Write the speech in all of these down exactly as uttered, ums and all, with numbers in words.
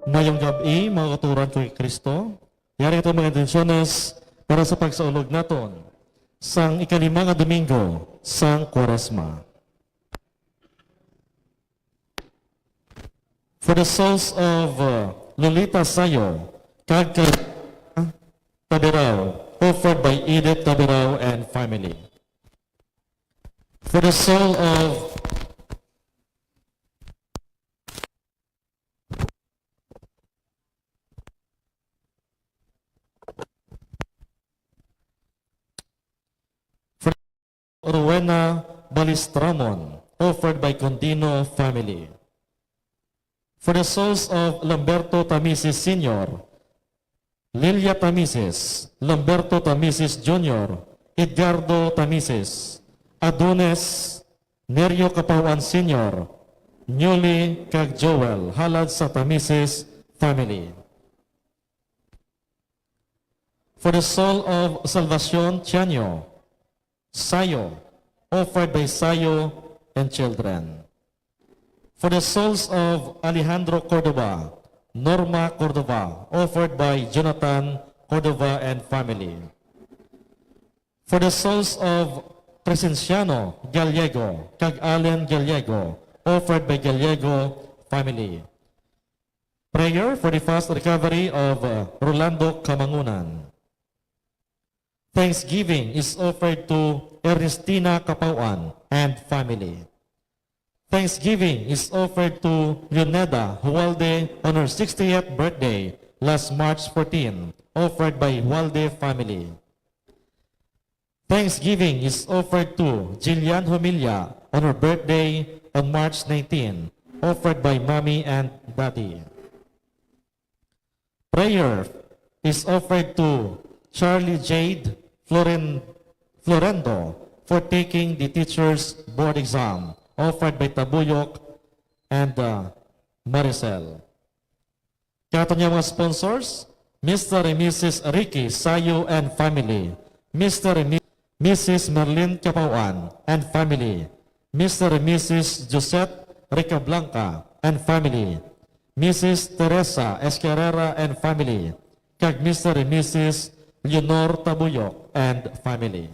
Mayong gab-i, mga kauturan ko kay Kristo. Yari ito mga intensyones para sa pagsaulog naton sang ikalima nga Domingo sang Kuwaresma. For the souls of uh, Lolita Sayo, kag kay Tabirao, offered by Edith Tabirao and family. For the soul of Rowena Balistramon, offered by Condino family. For the souls of Lamberto Tamisis Senior, Lilia Tamisis, Lamberto Tamisis Junior, Edgardo Tamisis, Adonis, Nerio Capauan Senior, Newly kag Joel, halad sa Tamisis family. For the soul of Salvacion Tianyo, Sayo, offered by Sayo and children. For the souls of Alejandro Cordova, Norma Cordova, offered by Jonathan Cordova and family. For the souls of Crescenciano Gallego kag Allen Gallego, offered by Gallego family. Prayer for the fast recovery of uh, Rolando Camangunan. Thanksgiving is offered to Ernestina Capauan and family. Thanksgiving is offered to Leoneda Hualde on her sixtieth birthday last March fourteen, offered by Hualde family. Thanksgiving is offered to Jillian Humilla on her birthday on March nineteen, offered by Mommy and Daddy. Prayer is offered to Charlie Jade Floren-, Florendo for taking the teacher's board exam, offered by Tabuyok and uh, Maricel. Kato niya mga sponsors, Mister and Missus Ricky Sayo and family, Mister and Mi-, Missus Merlin Capauan and family, Mister and Missus Josette Ricablanca and family, Missus Teresa Escarrera and family, kag Mister and Missus Leonor Tabuyok and family.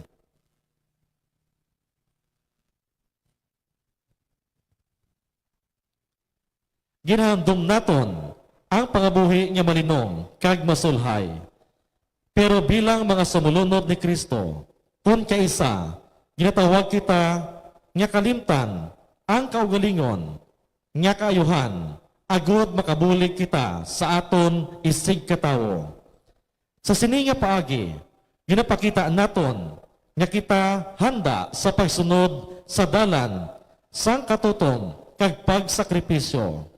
Ginahandom naton ang pangabuhi nga malinom kag masulhay. Pero bilang mga sumulunod ni Cristo, kon kaisa, ginatawag kita nga kalimtan ang kaugalingon nga kaayuhan, agud makabulig kita sa aton isigkatawo. Sa sini nga paagi, ginapakita naton nga kita handa sa pagsunod sa dalan sang katutom kag pagsakripisyo.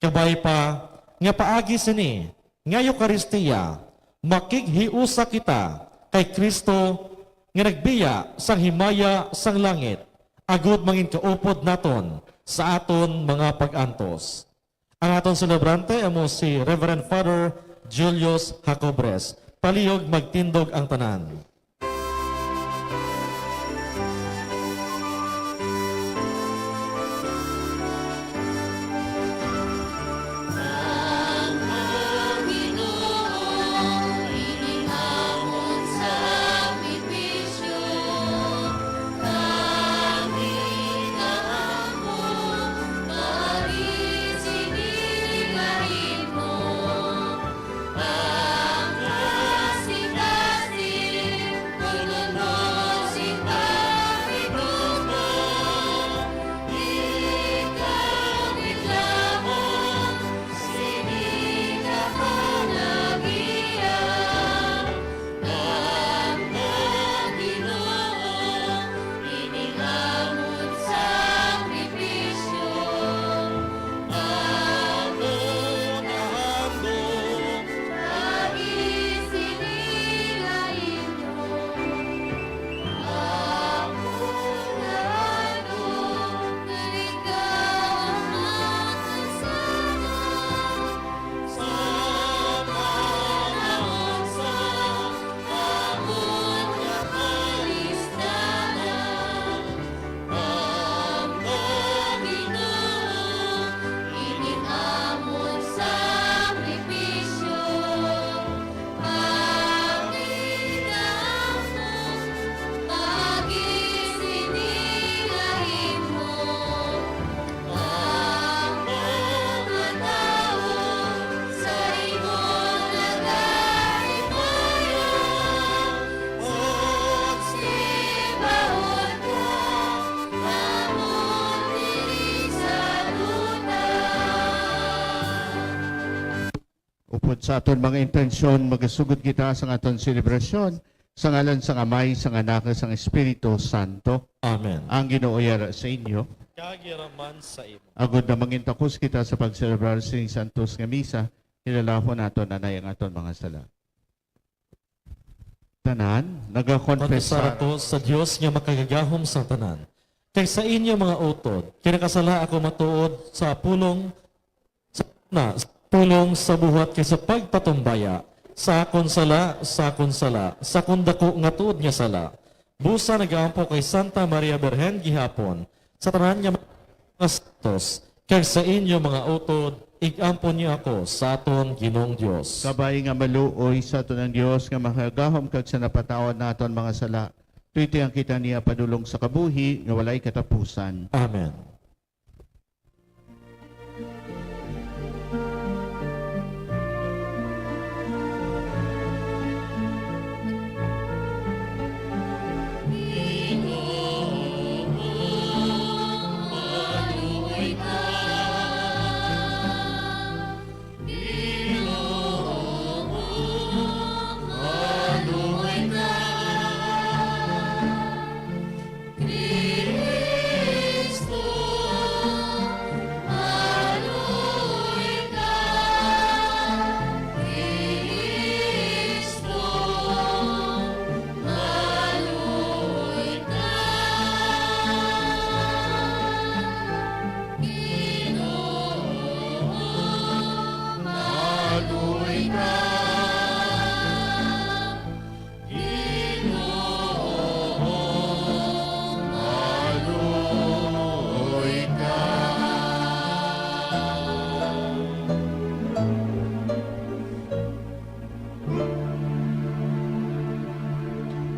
Kabay pa nga paagi sini nga Eukaristia, makighiusa kita kay Cristo nga nagbiya sang himaya sang langit, agud manginkaupod naton sa aton mga pag-antos. Ang aton selebrante amo si Reverend Father Julius Jacobres. Palihog magtindog ang tanan. Upod sa aton mga intensyon, magasugod kita sa aton selebrasyon sa ngalan sang Amay, sang Anak, sang Espiritu Santo. Amen. Ang Ginoo yara sa inyo. Kag yara man sa imo. Agod nga mangintakos kita sa pagselebrar sing santos nga misa, hilalahon naton anay ang aton mga sala. Tanan, nagakonfesar. Konfesar ako sa Dios nga makagagahom sang tanan, kag sa inyo mga utod, kinakasala ako matuod sa pulong sa, na, sa pulong sa buhat kag sa pagpatumbaya sa akon sala, sa akon sala, sa akon daku nga tuod nga sala. Busa nagaampo kay Santa Maria Birhen gihapon, sa tanan nga mga santos, kag sa inyo mga utod, ig-ampon niyo ako sa aton Ginoong Dios. Kabay nga maluoy sa aton ang Dios nga makagahom kag sa napatawad naton mga sala, tuytoyan kita niya padulong sa kabuhi nga walay katapusan. Amen.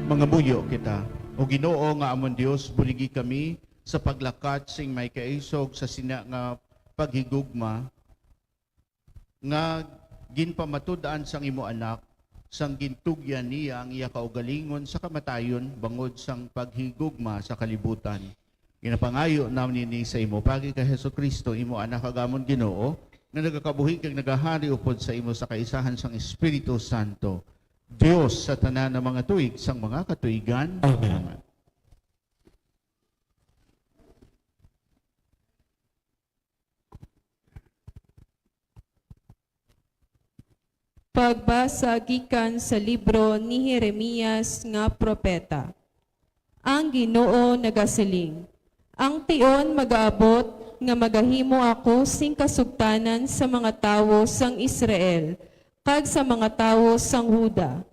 Mangamuyo kita. O Ginoo nga amon Dios, buligi kami sa paglakat sing may kaisog sa sina nga paghigugma nga ginpamatud-an sang imo Anak, sang gintugyan niya ang iya kaugalingon sa kamatayon bangod sang paghigugma sa kalibutan. Ginapangayo namon ini sa imo paagi kay Jesu-Cristo, imo Anak kag amon Ginoo, nga nagakabuhi kag nagahari upod sa imo sa kaisahan sang Espiritu Santo, Dios sa tanan nga mga tuig sang mga katuigan. Amen. Amen. Pagbasa gikan sa libro ni Jeremias nga propeta. Ang Ginoo nagasiling, "Ang tion magaabot nga magahimo ako sing kasugtanan sa mga tawo sang Israel kag sa mga tawo sang Juda.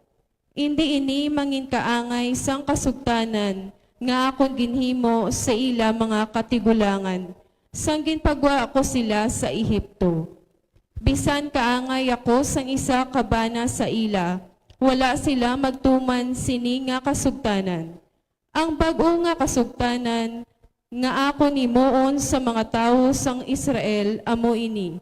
Indi ini manginkaangay sang kasugtanan nga akon ginhimo sa ila mga katigulangan, sang ginpagwa ko sila sa Egipto. Bisan kaangay ako sang isa ka bana sa ila, wala sila magtuman sini nga kasugtanan. Ang bag-o nga kasugtanan nga akon himuon sa mga tawo sang Israel amo ini: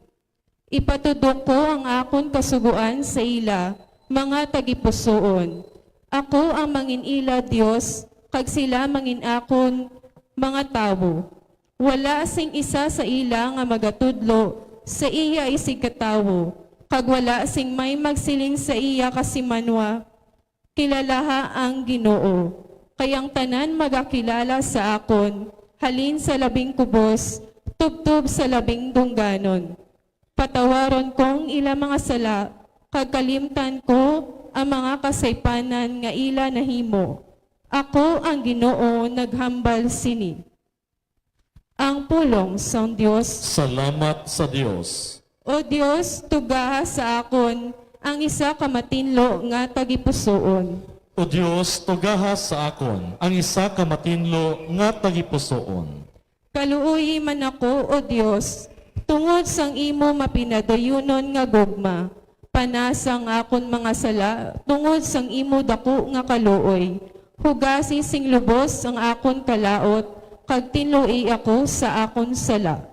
ipatudok ko ang akon kasugoan sa ila, mga tagipusoon. Ako ang mangin-ila Dios, kag sila mangin-akon mga tawo. Wala sing isa sa ila nga magatudlo sa iya isigkatawo, kag wala sing may magsiling sa iya kasimanwa, 'Kilalaha ang Ginoo.' Kay ang tanan magakilala sa akon, halin sa labing kubos tubtob sa labing dungganon. Patawaron ko ang ila mga sala, kag kalimtan ko ang mga kasaypanan nga ila nahimo. Ako ang Ginoo naghambal sini." Ang pulong sang Dios. Salamat sa Dios. O Dios, tugaha sa akon ang isa ka matinlo nga tagipusoon. O Dios, tugaha sa akon ang isa ka matinlo nga tagipusoon. Kaluoyi man ako, O Dios, tungod sang imo mapinadayunon nga gugma. Panasa ang akon mga sala tungod sang imo daku nga kaluoy. Hugasi sing lubos ang akon kalaut, kag tinloi ako sa akon sala.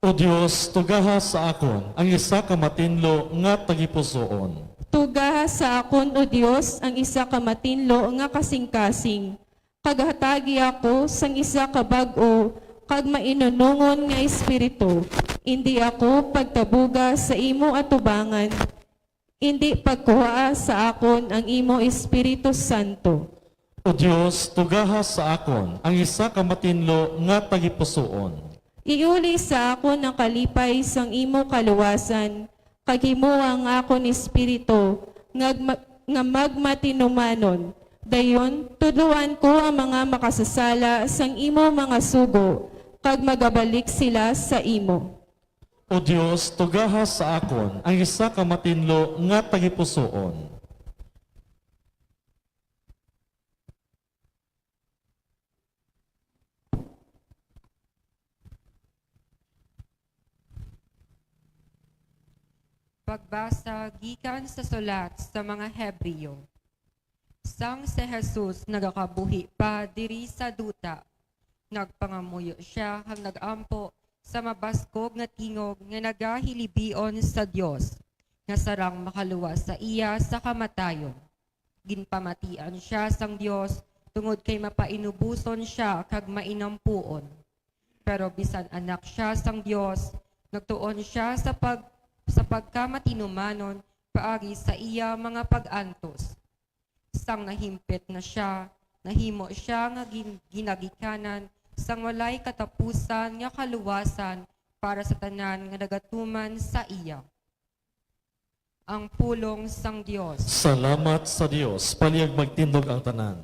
O Dios, tugaha sa akon ang isa ka matinlo nga tagipusoon. Tugaha sa akon, O Dios, ang isa ka matinlo nga kasingkasing, kag hatagi ako sang isa ka bag-o kag mainunongon nga espiritu. Indi ako pagtabuga sa imo atubangan, Indi pagkuhaa sa akon ang imo Espiritu Santo. O Dios, tugaha sa akon ang isa ka matinlo nga tagipusoon. Iuli sa akon ang kalipay sang imo kaluwasan, kag himoa ang akon espiritu nga, nga magmatinumanon. Dayon, tudloan ko ang mga makasasala sang imo mga sugo, kag magabalik sila sa imo. O Dios, tugaha sa akon ang isa ka matinlo nga tagipusoon. Pagbasa gikan sa sulat sa mga Hebreo. Sang si Jesus nagakabuhi pa diri sa duta, nagpangamuyo sia kag nag-ampo sa mabaskog nga tingog nga nagahilibion sa Dios, nga sarang makaluwas sa iya sa kamatayon. Ginpamatian sia sang Dios tungod kay mapainuboson sia kag mainampuon. Pero bisan Anak sia sang Dios, nagtuon sia sa pag-, sa pagkamatinumanon paagi sa iya mga pag-antos. Sang nahimpit na sia, nahimo sia nga gin-, ginagikanan sang walay katapusan nga kaluwasan para sa tanan nga nagatuman sa iya. Ang pulong sang Dios. Salamat sa Dios. Palihog magtindog ang tanan.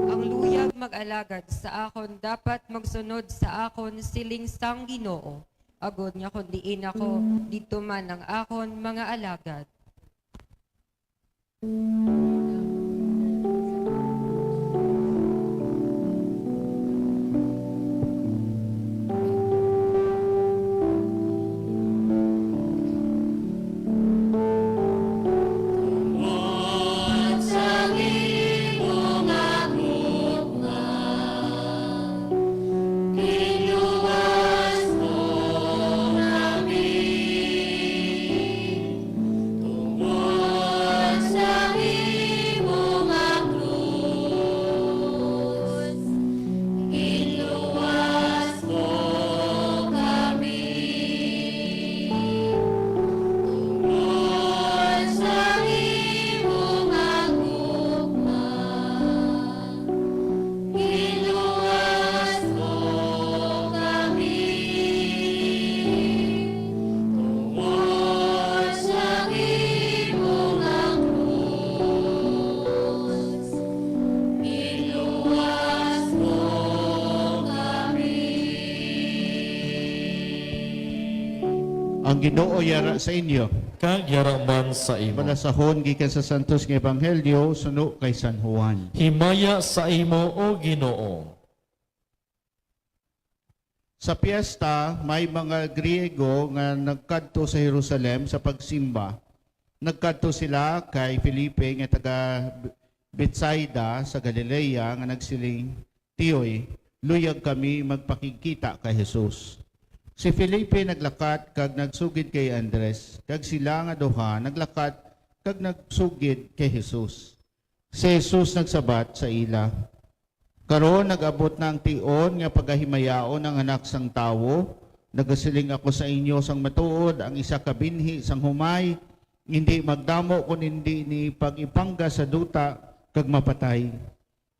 Ang luyag mag-alagad sa akon dapat magsunod sa akon, siling sang Ginoo, agod nga kon diin ako, didto man ang akon mga alagad. Tungod sa imo nga krus, ginluwas mo kami. Tungod sa imo nga gugma, ginluwas mo kami. Tungod sa imo nga krus, ginluwas mo kami. Ang Ginoo yara sa inyo. Kag yara man sa imo. Balasahon gikan sa Santos nga Ebanghelyo suno kay San Juan. Himaya sa imo, O Ginoo. Sa piyesta, may mga Griego nga nagkadto sa Jerusalem sa pagsimba. Nagkadto sila kay Felipe nga taga Betsaida sa Galilea, nga nagsiling, "Tiyoy, luyag kami magpakigkita kay Jesus." Si Felipe naglakat kag nagsugid kay Andres, kag sila nga duha naglakat kag nagsugid kay Jesus. Si Jesus nagsabat sa ila, "Karon nag-abot na ang tion nga pagahimayaon ang Anak sang Tawo. Nagasiling ako sa inyo sang matuod, ang isa ka binhi sang humay indi magdamo kon indi ni pag-ipangga sa duta kag mapatay.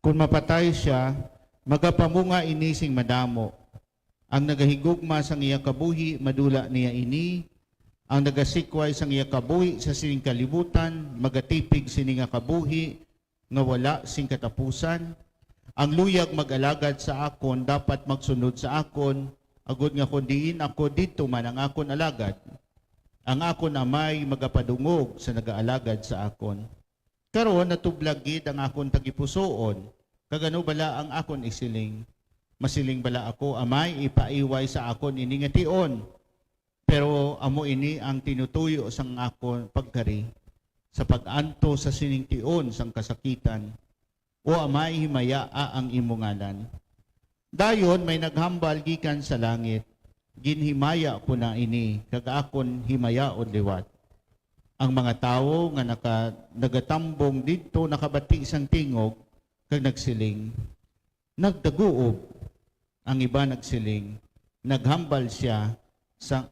Kon mapatay sia, magapamunga ini sing madamo. Ang nagahigugma sang iya kabuhi, madula niya ini. Ang nagasikway sang iya kabuhi sa sining kalibutan, magatipig sini nga kabuhi nga wala sing katapusan. Ang luyag mag-alagad sa akon dapat magsunod sa akon, agod nga kon diin ako, didto man ang akon alagad. Ang akon Amay magapadungog sa nagaalagad sa akon." Karon natublag gid ang akon tagipusoon, kag ano bala ang akon isiling? Masiling bala ako, 'Amay, ipaiway sa akon ini nga tion'? Pero amo ini ang tinutuyo sang akon pagkari, sa pag-antos sa sining tion sang kasakitan. O Amay, himayaa ang imo ngalan. Dayon may naghambal gikan sa langit, "Ginhimaya ko na ini, kag akon himayaon liwat." Ang mga tawo nga naka-, nagatambong didto nakabati sang tingog, kag nagsiling, "Nagdaguob." Ang iban nagsiling, "Naghambal sia sa,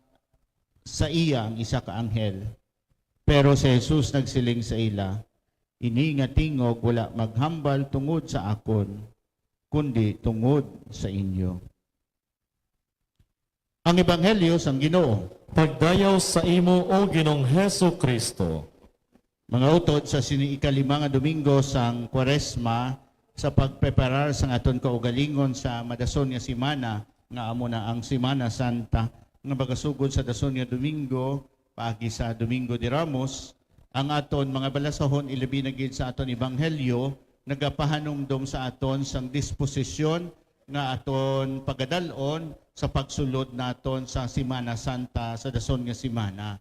sa iya ang isa ka anghel." Pero si Jesus nagsiling sa ila, "Ini nga tingog wala maghambal tungod sa akon, kundi tungod sa inyo." Ang Ebanghelyo sang Ginoo. Pagdayaw sa imo, O Ginoong Jesu-Cristo. Mga utod, sa sini ikalima nga Domingo sang Kwaresma, sa pagpreparar sang aton kaugalingon sa madason nga semana, nga amo na ang Semana Santa, nga magasugod sa dason nga Domingo, paagi sa Domingo de Ramos, ang aton mga balasahon, ilabi na gid sa aton ebanghelyo, nagapahanumdom sa aton sang disposisyon nga aton pagadal-on sa pagsulod naton sa Semana Santa, sa dason nga semana.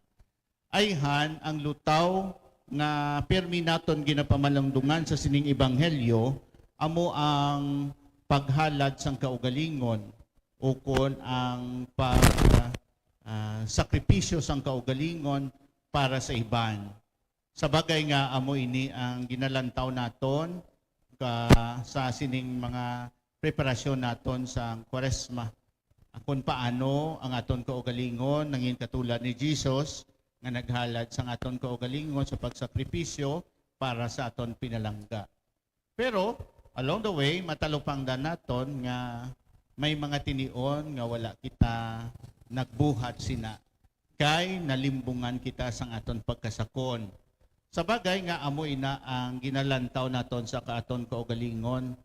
Ayhan, ang lutaw nga pirmi naton ginapamalandungan sa sining ebanghelyo amo ang paghalad sang kaugalingon, ukon ang pag, ah, sakripisyo sang kaugalingon para sa iban. Sa bagay nga amo ini ang ginalantaw naton ka, sa sining mga preparasyon naton sa Kwaresma. Kon paano ang aton kaugalingon nangin katulad ni Jesus nga naghalad sang aton kaugalingon sa pagsakripisyo para sa aton pinalangga. Pero, along the way, matalupangdan naton nga may mga tinion nga wala kita nagbuhat sina, kay nalimbungan kita sang aton pagkasakon. Sa bagay nga amo ina ang ginalantaw naton sa ka-, aton kaugalingon.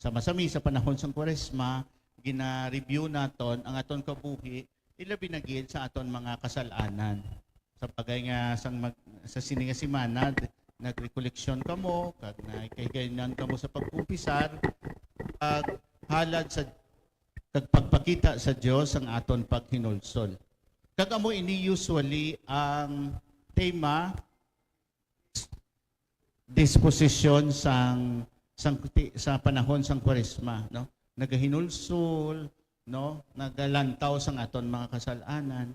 Sa masami, sa panahon sang Kwaresma, gina-review naton ang aton kabuhi, ilabi na gid sa aton mga kasal-anan. Sa bagay nga sang mag-, sa sini nga semana, d-, nagrekoleksyon kamo, kag nagkahigayunan kamo sa pagkumpisar, paghalad sa, kag pagpakita sa Dios ang aton paghinulsol. Kag amo ini usually ang tema, disposisyon sang, sang ti-, sa panahon sang Kwaresma, no? Nagahinulsol, no? Nagalantaw sang aton mga kasal-anan.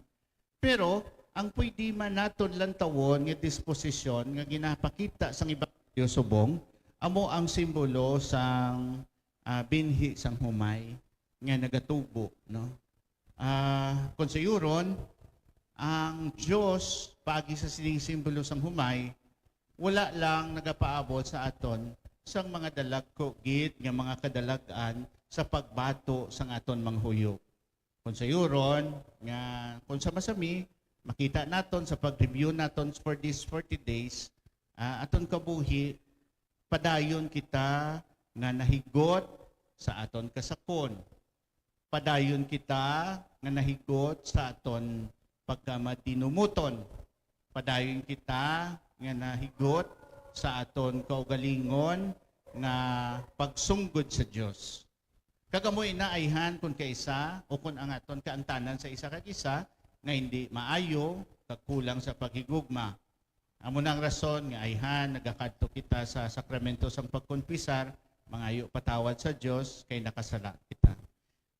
Pero ang pwede man naton lantawon nga disposisyon nga ginapakita sang Ebanghelyo subong, amo ang simbolo sang, ah, binhi sang humay nga nagatubo, no? Ah, kung sayuron, ang Dios, paagi sa sining simbolo sang humay, wala lang nagapaabot sa aton sang mga dalagko gid nga mga kadalag-an sa pagbato sang aton mga huyop. Kung sayuron, nga kung sa masami, makita naton sa pag-review naton for these forty days, ah, aton kabuhi, padayon kita nga nahigot sa aton kasakon. Padayon kita nga nahigot sa aton pagkamadinumoton. Padayon kita nga nahigot sa aton kaugalingon nga pagsunggod sa Dios. Kag amo ina ayhan kon kaisa o kon ang aton kaangtanan sa isa kag isa nga hindi maayo kag kulang sa paghigugma. Amo na ang rason nga ayhan nagakadto kita sa sakramento sang pagkonfesar, mangayo patawad sa Dios kay nakasala kita.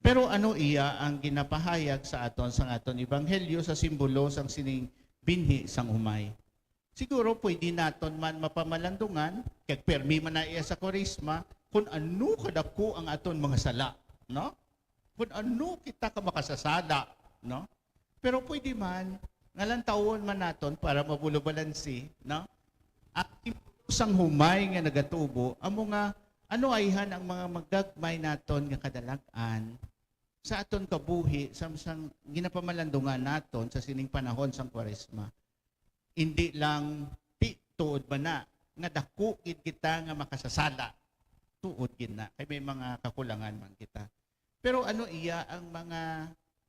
Pero ano iya ang ginapahayag sa aton sang aton ebanghelyo sa simbolo sang sining binhi sang humay? Siguro pwede naton man mapamalandungan, kag permi man na iya sa Kwaresma, kung ano kadako ang aton mga sala, no? Kung ano kita ka makasasala, no? Pero pwede man, nga lantawon man naton para mabulo-balansi, no? Ang sang humay nga nagatubo, amo nga, ano ayhan ang mga magagmay naton nga kadalag-an sa aton kabuhi, sa, sa ginapamalandungan naton sa sining panahon sang Kwaresma. Indi lang ti-, tuod ba na nga dako gid kita nga makasasala? Tuod gid na, kay may mga kakulangan man kita. Pero ano iya ang mga,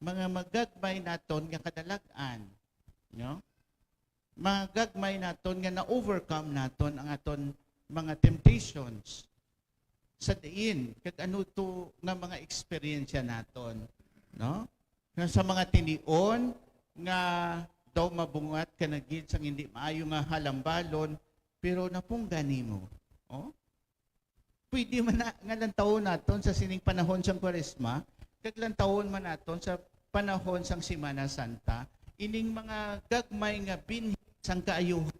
mga magagmay naton nga kadalag-an, no? magagmay naton nga na-overcome naton ang aton mga temptations sa diin, kag ano to nga mga eksperyensya naton, no? Nga sa mga tinion nga daw mabungat ka na gid sang hindi maayo nga halambalon, pero napunggan nimo. Oh? Pwede man na nga lantawon naton sa sining panahon sang Kwaresma, kag lantawon man naton sa panahon sang Semana Santa, ining mga gagmay nga binhi sang kaayuhan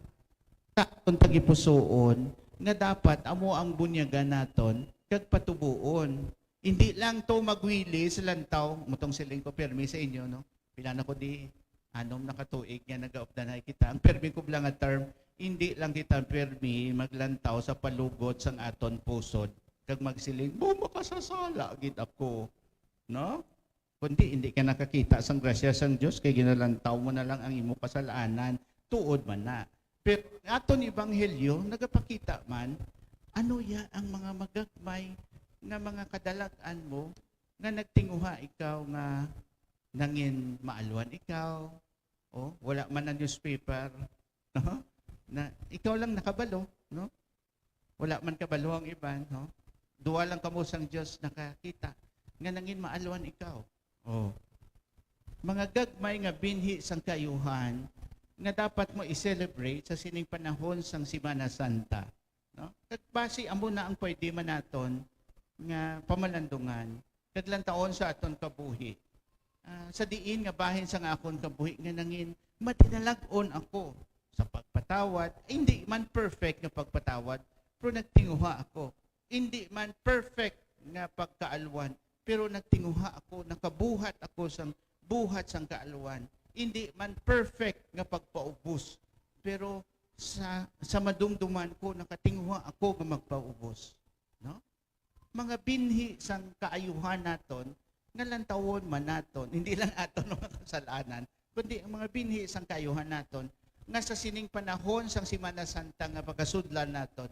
sa aton tagipusoon nga dapat amo ang bunyagan naton kag patuboon. Hindi lang to magwili sa lantaw, mutong siling ko pirmi sa inyo, no? Pila na ko di, anom na ka tuig nga nagaupdanay kita. Ang pirmi ko lang nga term, hindi lang kita pirmi maglantaw sa palugod sang aton pusod kag magsiling, "Bo, makasasala gid ako." No? Kundi hindi ka nakakita sang grasya sang Dios kay ginalantaw mo na lang ang imo kasalanan. Tuod man na. Pero ang aton ebanghelyo nagapakita man ano ya ang mga magagmay nga mga kadalag-an mo nga nagtinguha ikaw nga nangin maalwan ikaw, o wala man ang newspaper, no? Na ikaw lang nakabalo, no? Wala man kabalo ang iban, no? Duwa lang kamo sang Dios nakakita nga nangin maalwan ikaw. Oh. Mga gagmay nga binhi sang kaayuhan nga dapat mo i-celebrate sa sining panahon sang Semana Santa, no? Kag basi amo na ang pwede man naton nga pamalandungan kag lantawon sa aton kabuhi. Ah, sa diin nga bahin sang akon kabuhi nga nangin madinalag-on ako sa pagpatawad, hindi man perfect nga pagpatawad, pero nagtinguha ako. Hindi man perfect nga pagkaalwan, pero nagtinguha ako, nakabuhat ako sang buhat sang kaalwan. Hindi man perfect nga pagpaubos, pero sa, sa madumduman ko, nakatinguha ako nga magpaubos. No? Mga binhi sang kaayuhan naton, nga lantawon man naton, hindi lang aton mga kasalanan, kundi ang mga binhi sang kaayuhan naton, nga sa sining panahon sang Semana Santa nga pagasudlan naton,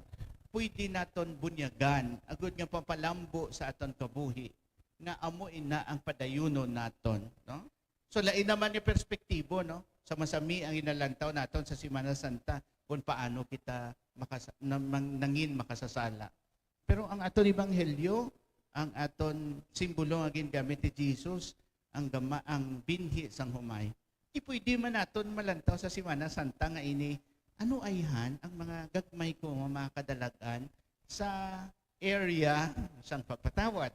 pwede naton bunyagan, agud nga pampalambo sa aton kabuhi, nga amo ina ang padayunon naton, no? So, lain naman yung perspektibo, no? Sa masami ang inalantaw naton sa Semana Santa, kung paano kita makasa-, na-, mang-, nangin makasasala. Pero ang aton ebanghelyo, ang aton simbolo nga gingamit ni Jesus, ang gama-, ang binhi sang humay. Di pwede man naton malantaw sa Semana Santa nga ini, ano ayhan ang mga gagmay ko nga mga kadalag-an sa area sang pagpatawad?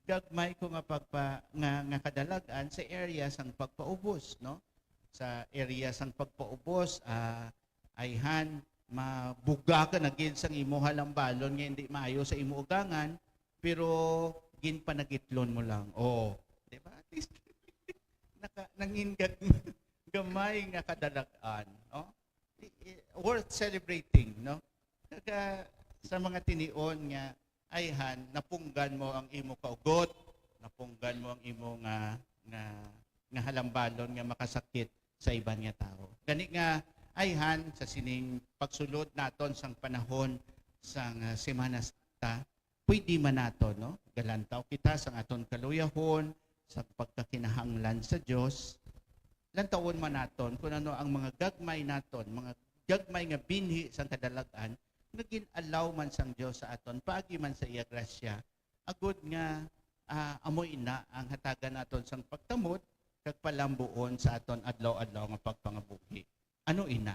Gagmay ko nga pagpa-, nga, nga kadalag-an sa area sang pagpaubos, no? Sa area sang pagpaubos, ah, ayhan, mabuga ka na gid sang imo halambalon nga hindi maayo sa imo ugangan, pero ginpanagitlon mo lang. Oh, di ba? At least, naka-, nangin gag-, gamay nga kadalag-an, no? I-, i-, worth celebrating, no? Kag sa mga tinion nga ayhan, napunggan mo ang imo kaugot, napunggan mo ang imo nga, nga, nga halambalon nga makasakit sa iban nga tawo. Gani nga ayhan, sa sining pagsulod naton sang panahon sang, ah, Semana Santa, pwede man naton, no? Galantaw kita sang aton kaluyahon, sa pagkakinahanglan sa Dios. Lantawon man naton kung ano ang mga gagmay naton, mga gagmay nga binhi sang kadalag-an nga gin-allow man sang Dios sa aton paagi man sa iya grasya, agud nga, ah, amo ina ang hatagan naton sang pagtamod kag palambuon sa aton adlaw-adlaw nga pagpangabuhi. Ano ina?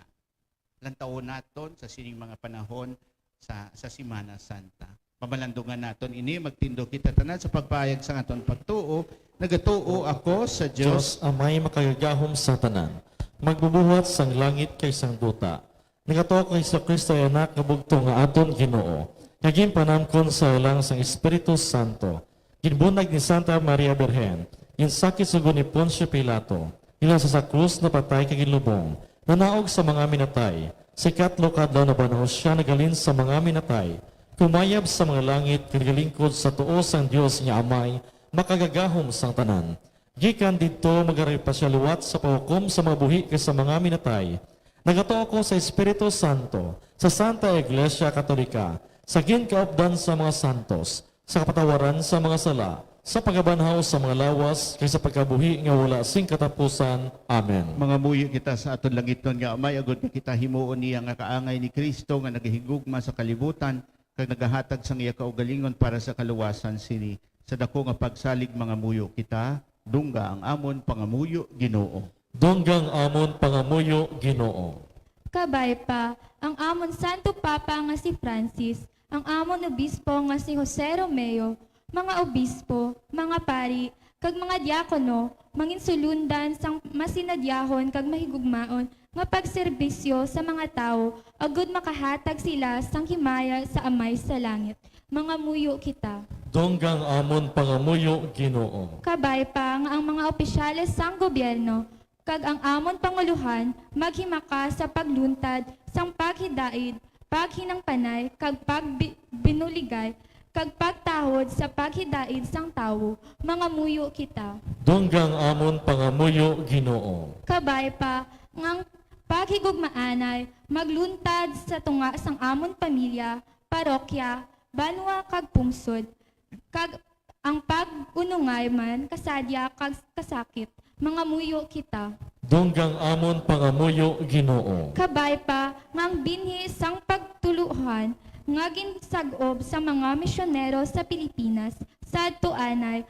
Lantawon naton sa sining mga panahon sa, sa Semana Santa. Pamalandungan naton ini, magtindog kita tanan sa pagpahayag sang aton pagtuo. Nagatuo ako sa Dios. Dios Amay makagagahom sa tanan, magbubuhat sang langit kag sang duta. Nagatuo ko kay Jesu-Cristo, iya Anak nga bugtong nga aton Ginoo, nga ginpanamkon sa ilang sang Espiritu Santo, ginbunyag ni Santa Maria Birhen, ginsakit sa guni ni Poncio Pilato, ginlasa sa krus, napatay kag ginlubong, nanaog sa mga minatay, sa ikatlo ka adlaw nabanhaw sia naghalin sa mga minatay, kumayab sa mga langit, kag nagalingkod sa tuo sang Dios nga Amay, makagagahom sang tanan. Gikan didto, magari pa sia liwat sa paghukom sa mga buhi kag sa mga minatay. Nagatuo ko sa Espiritu Santo, sa Santa Iglesia Katolika, sa ginkaupdan sa mga santos, sa kapatawaran sa mga sala, sa pagkabanhaw sa mga lawas, kag sa pagkabuhi nga wala sing katapusan. Amen. Mangamuyo kita sa aton langitnon nga Amay, agod nga kita himuon niya nga kaangay ni Cristo nga nagahigugma sa kalibutan, kag nagahatag sang iya kaugalingon para sa kaluwasan sini. Sa dako nga pagsalig, mangamuyo kita. Dungga ang amon pangamuyo, Ginoo. Dungga ang amon pangamuyo, Ginoo. Kabay pa, ang amon Santo Papa nga si Francis, ang amon obispo nga si Jose Romeo, mga obispo, mga pari, kag mga diakono, manginsulundan sang masinadyahon kag mahigugmaon nga pagserbisyo sa mga tawo, agud makahatag sila sang himaya sa Amay sa langit. Mangamuyo kita. Dungga ang amon pangamuyo, Ginoo. Kabay pa nga ang mga opisyales sang gobyerno kag ang amon pangulohan maghimaka sa pagluntad sang paghidaid, paghinangpanay, kag pagbi-, binuligay, kag pagtahod sa paghidaid sang tawo. Mangamuyo kita. Dungga ang amon pangamuyo, Ginoo. Kabay pa nga ang paghigugmaanay magluntad sa tunga sang amon pamilya, parokya, banwa, kag pungsod, kag ang pag-unungay man kasadya kag kasakit. Mangamuyo kita. Dungga ang amon pangamuyo, Ginoo. Kabay pa nga ang binhi sang pagtuluohan nga ginsag-ob sa mga misyonero sa Pilipinas sadto anay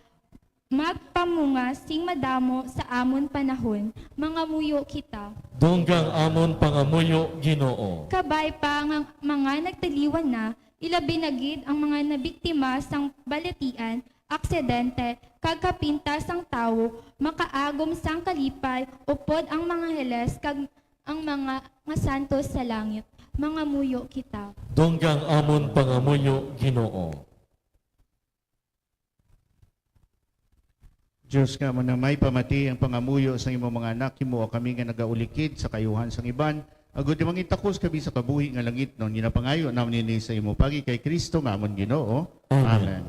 magpamunga sing madamo sa amon panahon. Mangamuyo kita. Dungga ang amon pangamuyo, Ginoo. Kabay pa nga mga nagtaliwan na, ilabi na gid ang mga nabiktima sang balatian, aksidente, kag kapintas sang tawo, makaagom sang kalipay upod ang mga heles kag ang mga nga santos sa langit. Mangamuyo kita. Dungga ang amon pangamuyo, Ginoo. Dios nga amon Amay, pamati ang pangamuyo sang imo mga anak, himoa kami nga nagaulikid sa kaayuhan sang iban, agud nga mangin takos kami sa kabuhi nga langitnon. Ginapangayo namon ini sa imo paagi kay Cristo nga amon Ginoo. Amen. Amen.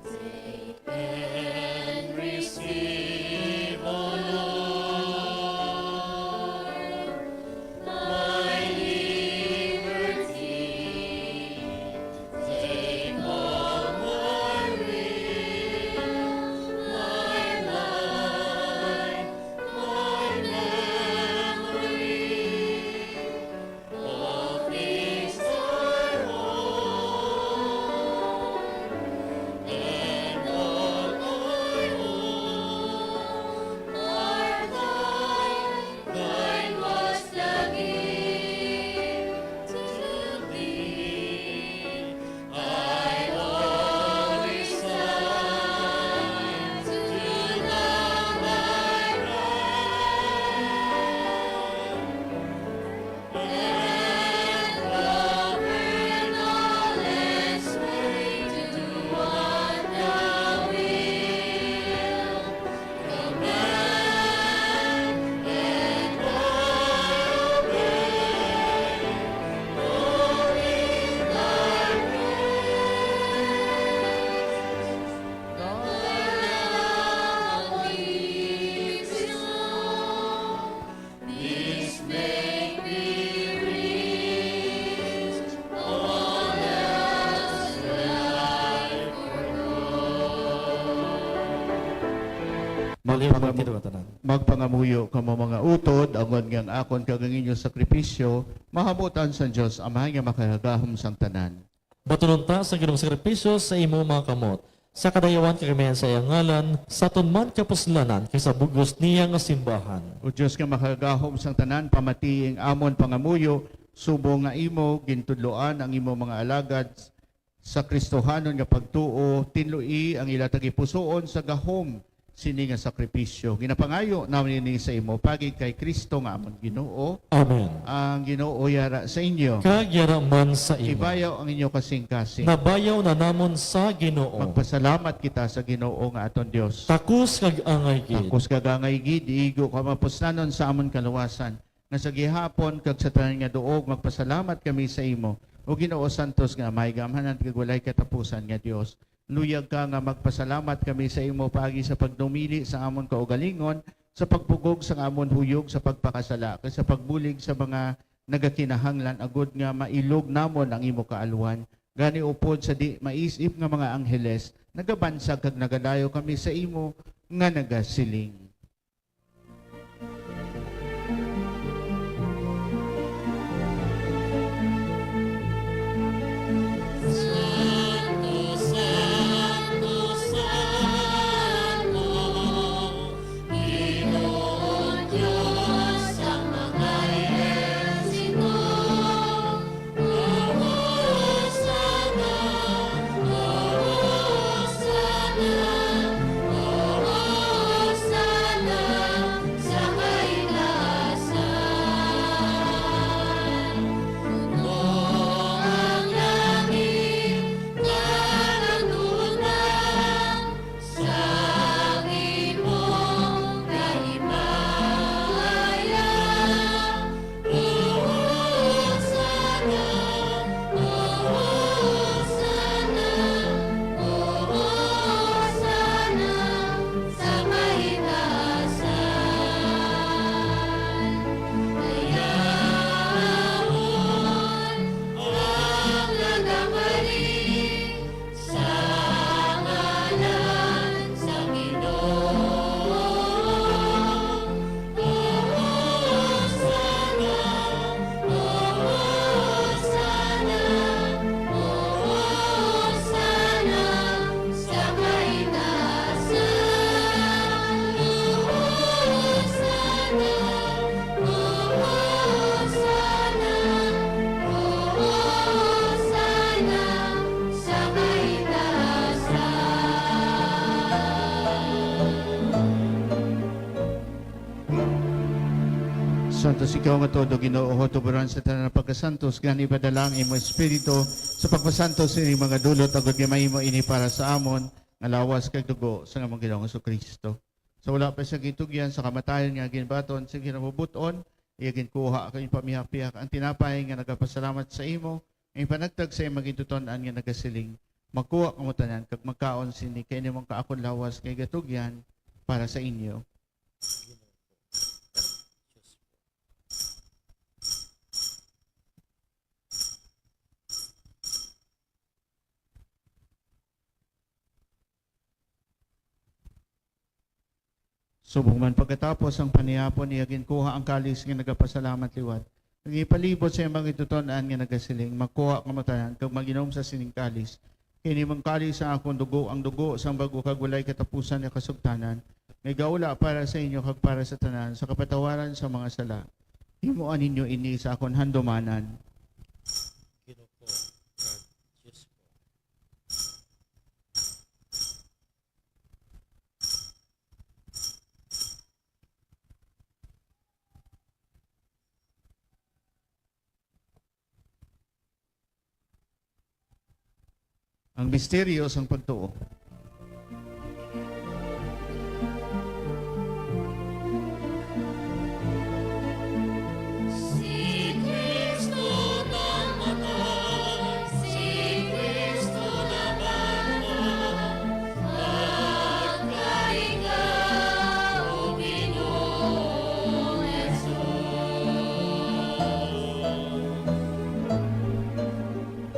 Take and receive, O Lord, my liberty. Take all my will, my life, my memory. All things are holy, and all I own are thine. Thine was the gift to thee. I always stand to thou my right. And govern all its way to what thou wilt. Magpangam-, magpangamuyo kamo, mga utod, agod nga ang akon kag ang inyo sakripisyo mahamutan sang Dios Amay nga makagagahom sang tanan. Batunon ta sang Ginoong sakripisyo sa imo mga kamot, sa kadayawan kag kamian sa iya ngalan, sa aton man kapuslanan kag sa bug-os niya nga simbahan. O Dios nga makagagahom sang tanan, pamatii ang amon pangamuyo, subong nga imo gintudloan ang imo mga alagad sa Kristohanon nga pagtuo, tinloi ang ila tagipusoon sa gahom sini nga sakripisyo. Ginapangayo namon ini sa imo paagi kay Cristo nga amon Ginoo. Amen. Ang Ginoo yara sa inyo. Kag yara man sa imo. Ibayaw ang inyo kasing-kasing. Nabayaw na namon sa Ginoo. Magpasalamat kita sa Ginoo nga aton Dios. Takos kag angay gid. Takos kag angay gid, igo kamapuslanon sa amon kaluwasan, nga sa gihapon kag sa tanan nga duog magpasalamat kami sa imo, O Ginoo, santos nga Amay, gamhanan kag walay katapusan nga Dios. Luyag ka nga magpasalamat kami sa imo paagi sa pagdumili sa amon kaugalingon, sa pagpugong sa amon huyog sa pagpakasala, kag sa pagbulig sa mga nagakinahanglan, agod nga mailog namon ang imo kaalwan. Gani, upod sa di maisip nga mga angheles, nagabansag kag nagadayo kami sa imo nga nagasiling. Santos ikaw nga todo, Ginoo, tuburan sa tanan nga pagkasantos, gani ipadala ang imo Espiritu sa pagpasantos sa ining mga dulot, agod nga mahimo ini para sa amon nga lawas kag dugo sang among Ginoong Jesu-Cristo. Sa wala pa siya gintugyan sa kamatayon nga ginbaton sa kinabubuton, iya ginkuha kag ginpamihak-pihak ang tinapay nga nagapasalamat sa imo, nga ginpanagtag sa imo gintuton-an nga nagasiling, "Magkuha kamo tanan kag magkaon sini, kay ini amo ang akon lawas nga igatugyan para sa inyo." Subong man pagkatapos ang panihapon, iya ginkuha ang kalis nga nagapasalamat liwat, kag ipalibot sa iyang mga gintuton-an nga nagasiling, "Magkuha kamo tanan kag mag-inom sa sining kalis, kay ini amo ang kalis sang akon dugo, ang dugo sang bag-o kag walay katapusan nga kasugtanan, nga igaula para sa inyo kag para sa tanan sa kapatawaran sa mga sala. Himoa ninyo ini sa akon handumanan." Ginoo ko, kag Dios ko. Ang misteryo sang pagtuo. Si Cristo namatay, si Cristo namatay, pagka ikaw, Ginoong Jesus.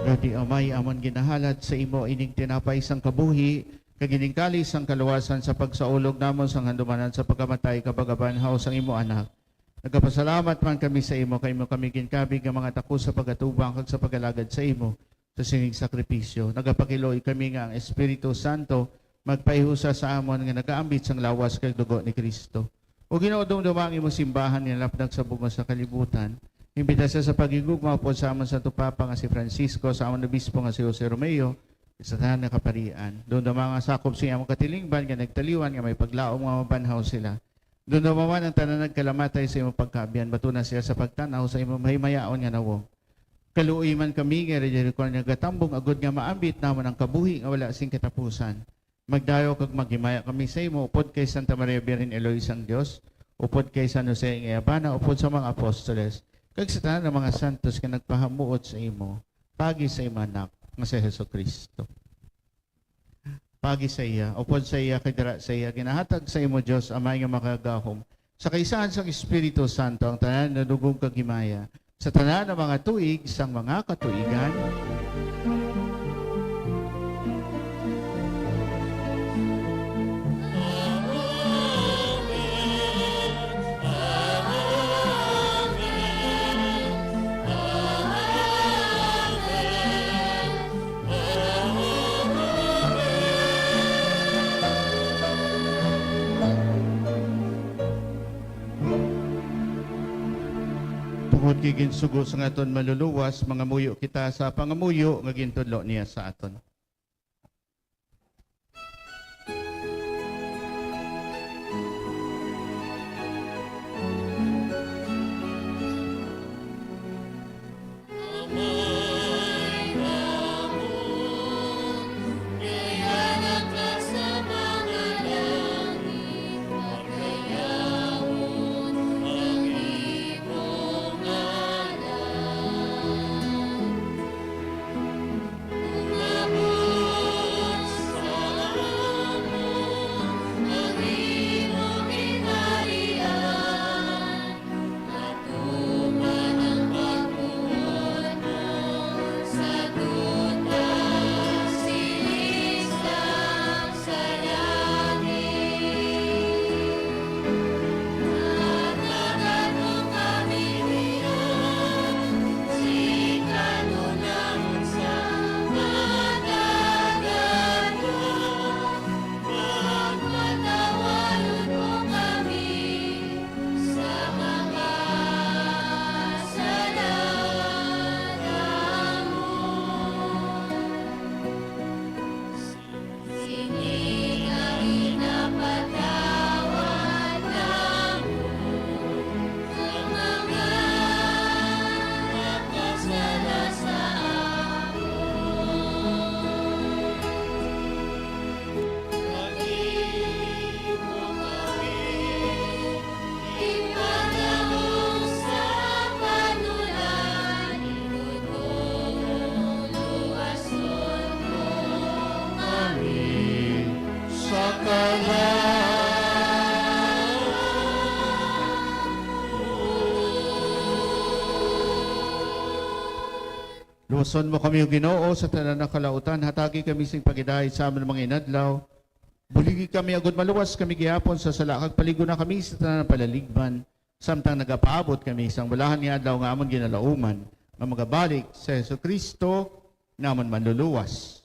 Gani, Amay, amon ginahalat sa imo ining tinapay sang kabuhi, kag ining kalis sang kaluwasan sa pagsaulog namon sang handumanan sa pagkamatay kag pagkabanhaw sang imo Anak. Nagapasalamat man kami sa imo, kay imo kami ginkabig nga mga takos sa pag-atubang kag sa pag-alagad sa imo sa sining sakripisyo. Nagapakiluoy kami nga ang Espiritu Santo magpaihusa sa amon nga nagaambit sang lawas kag dugo ni Cristo. O Ginoo, dumduma ang imo simbahan nga nalaplag sa bug-os nga kalibutan. Imbita sia sa paghigugma upod sa amon Santo Papa nga si Francisco, sa amon Obispo nga si Jose Romeo, sa tanan nga kaparian. Dumduma nga sakop sa imo katilingban nga nagtaliwan nga may paglaom nga mabanhaw sila. Dumduma man ang tanan nagkalamatay sa imo pagkaabyan. Batuna sia sa pagtan-aw sa imo mahimayaon nga nawong. Kaluoy man kami nga diri kami nagatambong, agod nga maambit namon ang kabuhi nga wala sing katapusan. Magdayaw kag maghimaya kami sa imo upod kay Santa Maria Birhen, Iloy sang Dios, upod kay San Jose nga iya bana, upod sa mga apostoles, kag sa tanan nga mga santos nga nagpahamuot sa imo, paagi sa imo Anak nga si Jesu-Cristo. paagi sa iya, upod sa iya, kag dira sa iya, ginahatag sa imo, Dios Amay nga Makagagahom, sa kaisahan sang Espiritu Santo, ang tanan nga dugong kag himaya, sa tanan nga mga tuig sang mga katuigan. Tungod kay ginsugo sang aton Manluluwas, mangamuyo kita sa pangamuyo nga gintudlo niya sa aton. Sini nga ginapatawad namon ang mga makasala sa amon. Kag imo kami ipadahom sa panulan, luwason mo kami sa kalaut. Luwason mo kami, O Ginoo, sa tanan nga kalautan. Hatagi kami sing paghidait sa amon mga inadlaw. Buligi kami agod maluwas kami gihapon sa sala, kag palig-on na kami sa tanan nga palaligban, samtang nagapaabot kami sang balahan nga adlaw nga amon ginalauman, nga magabalik si Jesu-Cristo nga amon Manluluwas.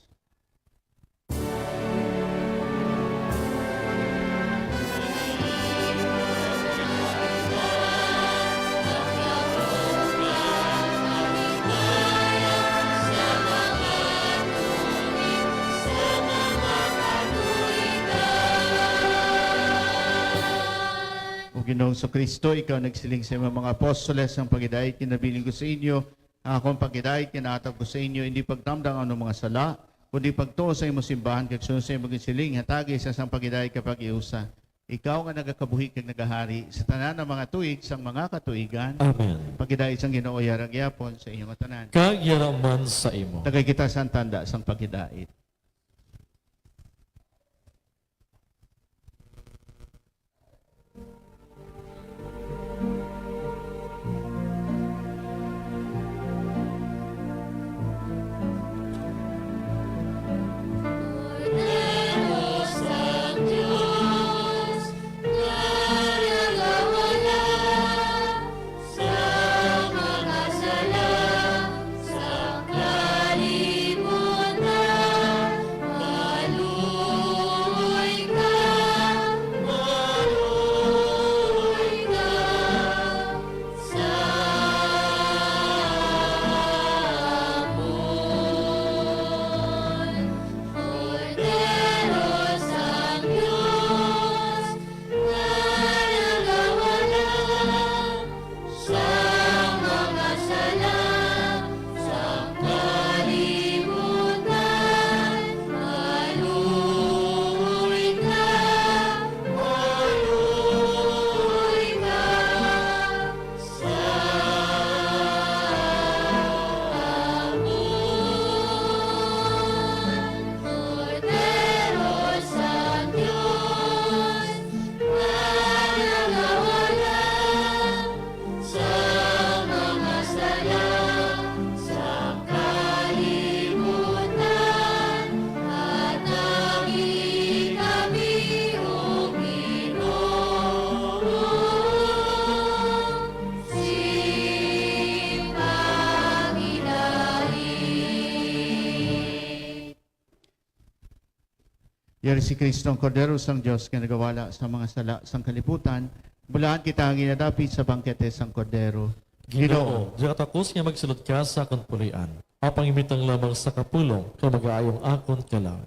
O Ginoong Jesu-Cristo, ikaw nagsiling sa imong mga apostoles, "Ang paghidait ginabilin ko sa inyo, ang akon paghidait ginahatag ko sa inyo, indi pagtamda ang anong mga sala, kundi pagtuo sa imo simbahan kag sunod sa imo ginsiling, hatagi sa sang paghidait kag paghiusa. Ikaw nga nagakabuhi kag nagahari sa tanan nga mga tuig sang mga katuigan." Amen. Paghidait sang Ginoo yara gihapon sa inyo nga tanan. Kag yara man sa imo. Tagay kita sa tanda sang paghidait. Yari si Kristo, ang Kordero sang Dios, nga nagawala sa mga sala sang kalibutan. Bulaan kita nga ginadapit sa bangkete sang Kordero. Ginoo, diya ka takos nga magsulod ka sa akon pulian. Apang imbitang lamang sa kapulong, kay magaayo ang akon kalag.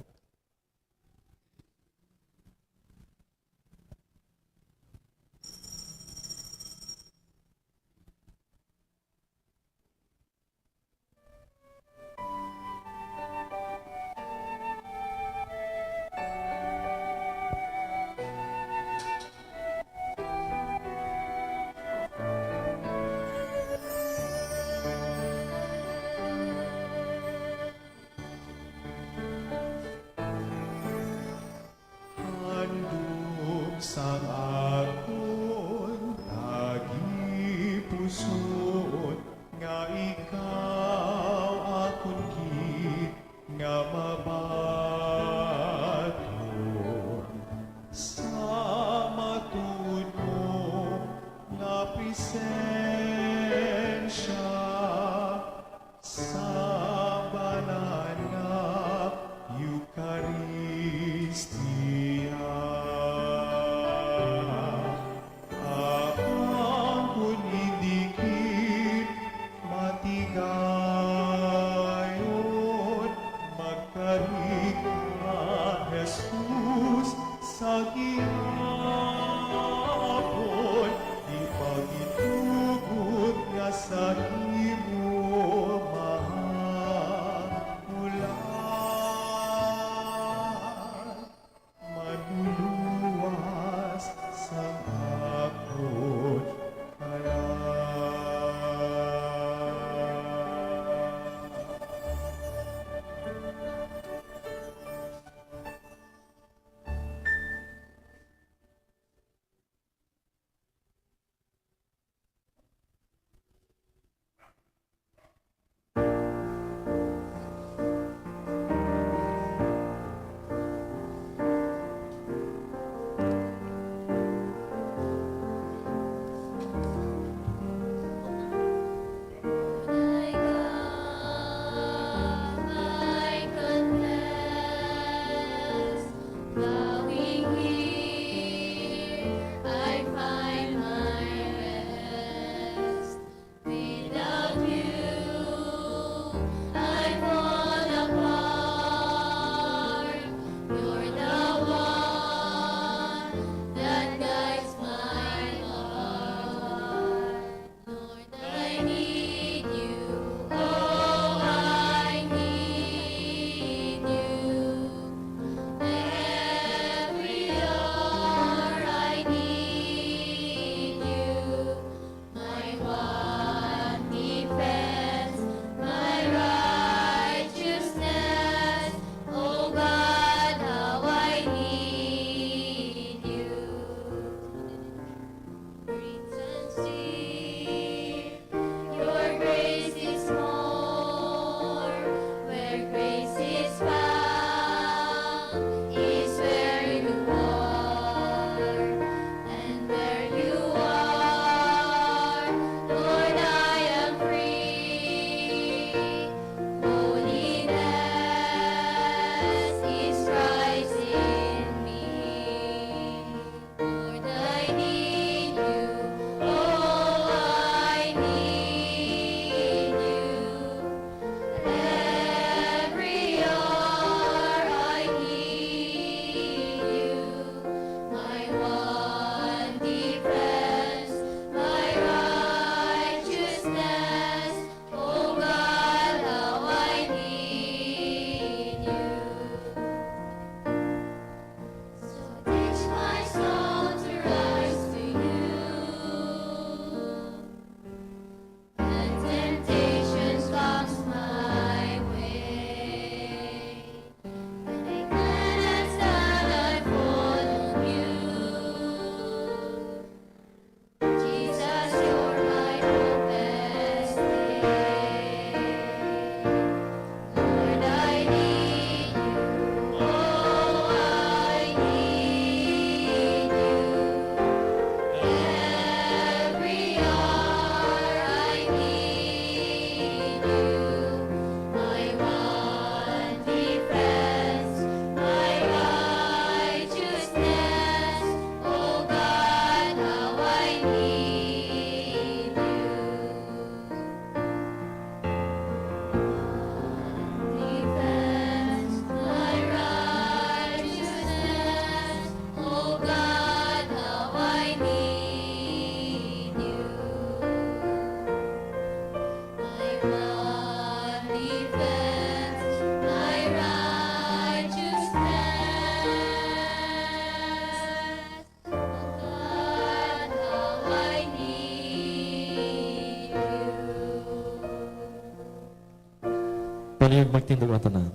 Palihog magtindog ang tanan.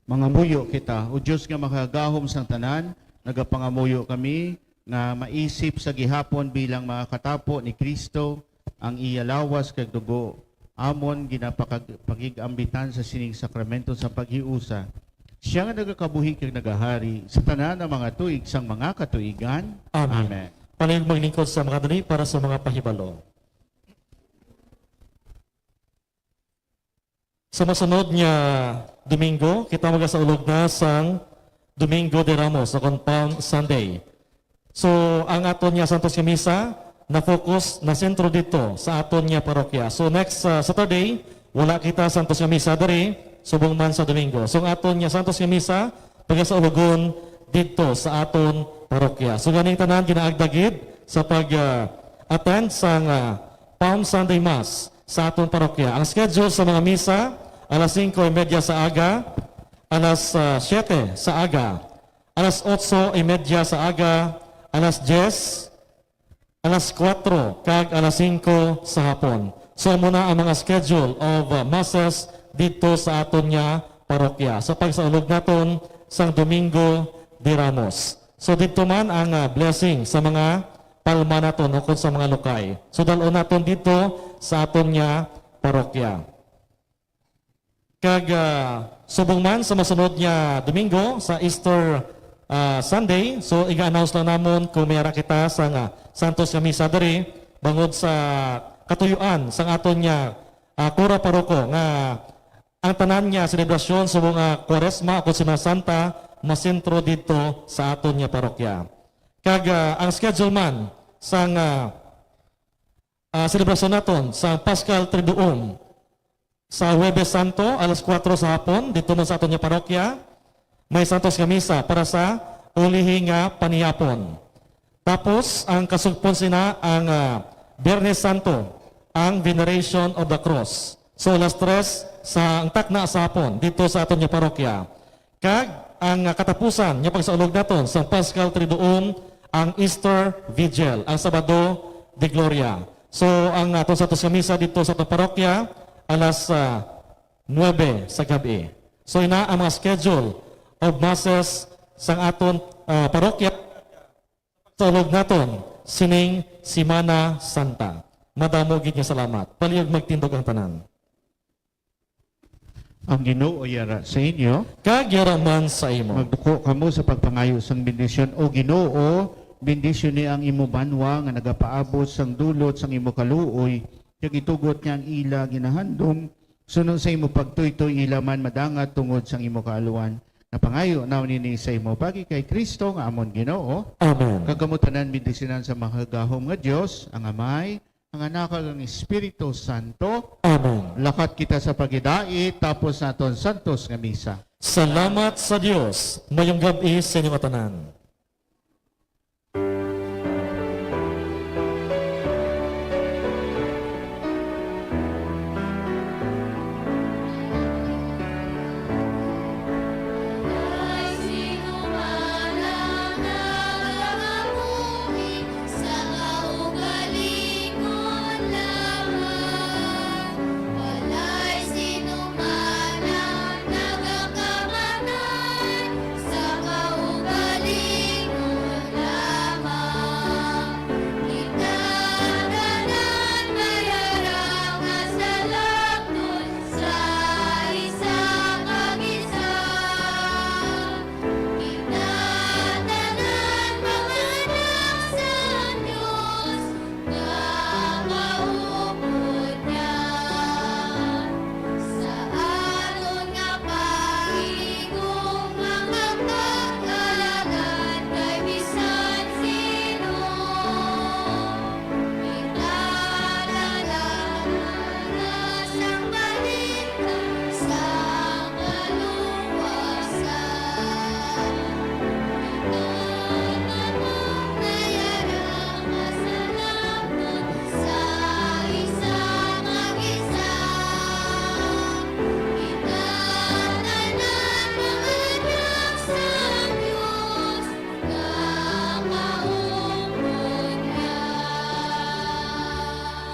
Mangamuyo kita. O Dios nga makagahom sang tanan, nagapangamuyo kami nga maisip sa gihapon bilang mga katapo ni Cristo ang iya lawas kag dugo, amon ginapakag-, pakig-ambitan sa sining sakramento sa paghiusa. Siya nga nagakabuhi kag nagahari sa tanan nga mga tuig sang mga katuigan. Amen. Amen. Palihog maglingkod sa mga dali para sa mga pahibalo. Sa masunod nga Domingo, kita magasaulog na sang Domingo de Ramos, o kon Palm Sunday. So, ang aton nga Santos nga Misa na-focus, na-sentro dito sa aton nga parokya. So, next, uh, Saturday, wala kita Santos nga Misa diri, subong man sa Domingo. So, ang aton nga Santos nga Misa, pagasaulogon dito sa aton parokya. So, ganing tanan ginaagda gid sa pag, uh, attend sang, uh, Palm Sunday Mass sa aton parokya. Ang schedule sa mga misa, alas singko y media sa aga, alas, ah, siyete sa aga, alas otso y media sa aga, alas diyes, alas kuwatro, kag alas singko sa hapon. So, amo na ang mga schedule of, ah, masses didto sa aton nga parokya. Sa pagsaulog naton sang Domingo de Ramos. So, didto man ang, ah, blessing sa mga palma naton ukon sa mga lukay. So, dal-on naton didto sa aton nga parokya. Kag, ah, subong man sa masunod nga Domingo, sa Easter, ah, Sunday, so iga-announce lang namon kung may ara kita sa nga Santos nga Misa diri, bangod sa katuyuan sang aton nga, ah, kura paroko nga ang tanan nga selebrasyon subong nga Kwaresma o Semana Santa masentro didto sa aton nga parokya. Kag, ah, ang schedule man sang, ah, ah, selebrasyon naton sa Paschal Triduum, sa Huwebes Santo, alas kuwatro sa hapon, didto man sa aton nga parokya, may santos nga misa para sa ulihi nga panihapon. Tapos, ang kasugpon sina, ang, ah, Biyernes Santo, ang Veneration of the Cross. So, alas tres sa, ang takna sa hapon, didto sa aton nga parokya. Kag ang, ah, katapusan nga pagsaulog naton sa Paschal Triduum, ang Easter Vigil, ang Sabado de Gloria. So, ang aton santos nga misa didto sa aton parokya, alas, ah, nuebe sa gab-i. So, ina ang mga schedule of masses sang aton, ah, parokya sa ulog naton sining Semana Santa. Madamo gid nga salamat. Palihog magtindog ang tanan. Ang Ginoo yara sa inyo. Kag yara man sa imo. Magduko kamo sa pagpangayo sang bendisyon. O Ginoo, bendisyoni ang imo banwa nga nagapaabot sang dulot sang imo kaluoy, kag itugot niya ang ila ginahandom, suno sa imo pagtuytoy, ila man madangat tungod sang imo kaaluan. Napangayo namon ini sa imo, pagi kay Cristo nga amon Ginoo. Amen. Kag kamo tanan bendisyonan sa makagagahom nga Dios, ang Amay, ang Anak, kag ang Espiritu Santo. Amen. Lakat kita sa paghidait, tapos naton santos nga misa. Salamat sa Dios. Mayong gab-i sa inyo tanan.